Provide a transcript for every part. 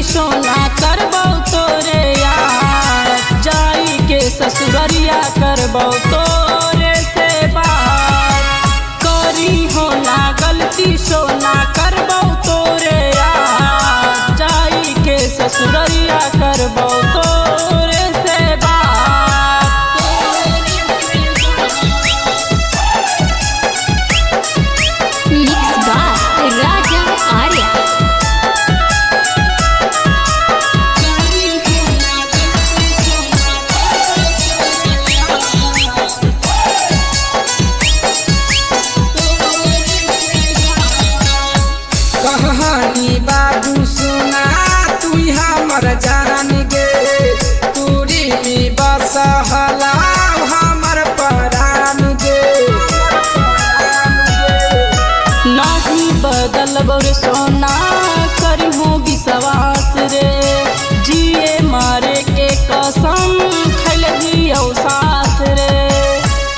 सोना करबौ तोरे यार, जाई के ससुररिया करबौ तोरे से बात। करी हो ना गलती सोना करबौ तोरे यार, जाई के ससुररिया करबौ तोरे से बात। Mix by Raja Arya. कहानी बाबू सुना तू हमर जान गे, तूरी में बसहला हमर परान गे। नाही बदलबौ रे सोना करहूँ विश्वास रे, जिए मारे के कसम खैलही साथ रे।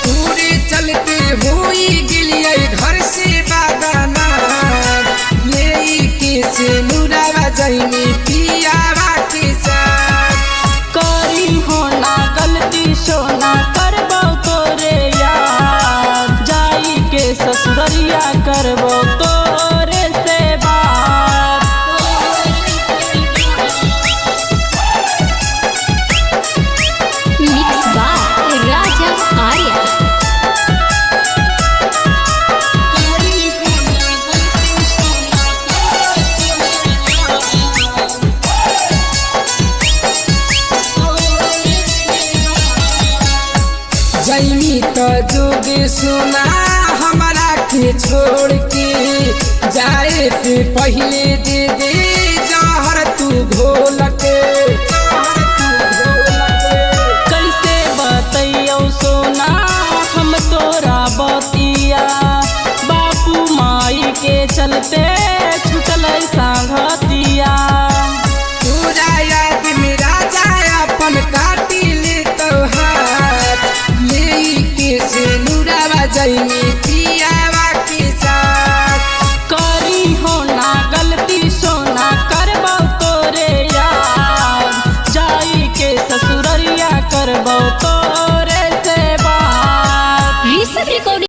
तूरी चलते हुई गिलियै घर से बागाना, ले के से मुरावा जैनी पियावा के साथ। करी हो ना गलती सोना करबौ तोरे यार, जाई के ससुररिया करबौ तोरे से बात। Mix by Raja Arya. जैमी त जोगे सुना हमारा के छोड़ के, जाए से पहले दे